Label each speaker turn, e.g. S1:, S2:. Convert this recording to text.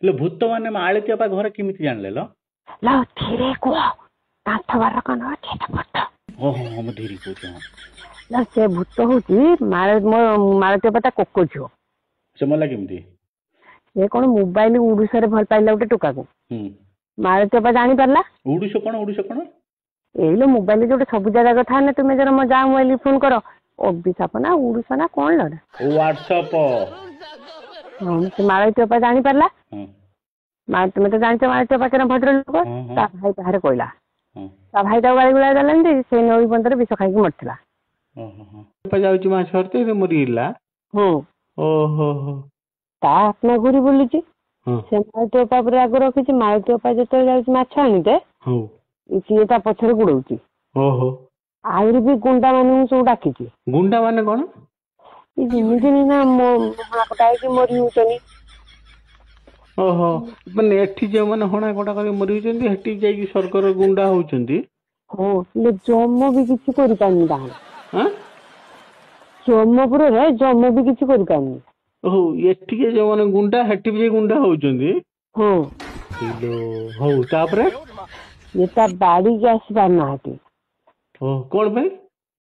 S1: ହେଲେ ଭୂତ ମାନେ ମାଳତୀ ଅପା ଘରେ କେମିତି ଜାଣିଲେ ଲୋ?
S2: ଲୋ ଧୀରେ କୁହ, କାନ୍ଥ ବାର କଣ ଅଛି ଏଟା ଭୂତ।
S1: ହଁ ହଁ ହଁ, ମୁଁ ଧୀରେ କହୁଛି। ହଁ
S2: ନା, ସେ ଭୂତ ହଉଛି ମୋ ମାଳତୀ ଅପା ତା କୋକ ଝିଅ।
S1: ସେ ମଲା କେମିତି?
S2: ସେ କଣ ମୋବାଇଲ ଉଡିଶାରେ ଭଲ ପାଇଲା ଗୋଟେ ଟୋକାକୁ। ମାଳତୀ ଅପା ଜାଣିପାରିଲା।
S1: ଉଡିଶ କଣ? ଉଡିଶ କଣ?
S2: ଏଇ ଲୋ ମୋବାଇଲ ଯୋଉଟେ ସବୁ ଜାଗା କଥା ନା, ତୁମେ ଜର ମୋ ଯା ମୋବାଇଲ ଫୋନ କର, ଅଭିଶାପ ନା ଉଡୁଷ ନା କଣ ଲୋ?
S1: ହ୍ୱାଟ୍ସଆପ।
S2: ହଁ, ସେ ମାଳତୀ ଅପା ଜାଣିପାରିଲା। ତୁମେ ତ ଜାଣିଛ ମାଳତୀ ଅପା କେତେ ଭଦ୍ର ଲୋକ। ତା ଭାଇ ବାହାରେ କହିଲା, ତା ଭାଇ ତାକୁ ଗାଳି ଗୁଳା ଦେଲାନି, ସେ ନଈ ବନ୍ଧରେ ବିଷ ଖାଇକି ମରିଥିଲା।
S3: ଯାଉଛି ମାଛ ଧରତେ ମରିଗଲା।
S2: ହଁ।
S3: ଓହୋ।
S2: ତା ଆତ୍ମା ଘୁରି ବୁଲୁଛି। ସେ ମାଳତୀ ଅପା ଉପରେ ରାଗ ରଖିଛି। ମାଳତୀ ଅପା ଯେତେବେଳେ ଯାଉଛି ମାଛ ଆଣିତେ, ସିଏ ତା ପଛରେ ଗୋଡଉଛି।
S3: ଓହୋ।
S2: ଆହୁରି ବି ଗୁଣ୍ଡା ମାନଙ୍କୁ ସବୁ ଡାକିଛି।
S3: ଗୁଣ୍ଡା ମାନେ କଣ?
S2: ଯେମିତି ନା ହଣା କଟା ହେଇକି ମରି ହଉଛନ୍ତି।
S3: ଓହୋ, ମାନେ ଏଠି ଯେଉଁମାନେ ହଣା କଟା କରି ମରି ହଉଛନ୍ତି, ସେଠି ଯାଇକି ସରକାର ଗୁଣ୍ଡା ହଉଛନ୍ତି।
S2: ହଁ, ହେଲେ ଯମ ବି କିଛି କରିପାରୁନି ତାଙ୍କର। ଯମପୁରରେ ଯମ ବି କିଛି କରିପାରୁନି।
S3: ହଉ, ଏଠିକି ଯୋଉମାନେ ଗୁଣ୍ଡା ସେଠି ବି ଯାଇ ଗୁଣ୍ଡା ହଉଛନ୍ତି।
S2: ହଁ।
S3: ହଉ, ତାପରେ
S2: ଇଏ ତା ବାଡିକି ଆସି ପାରୁନାହାନ୍ତି।
S3: କଣ ପାଇଁ?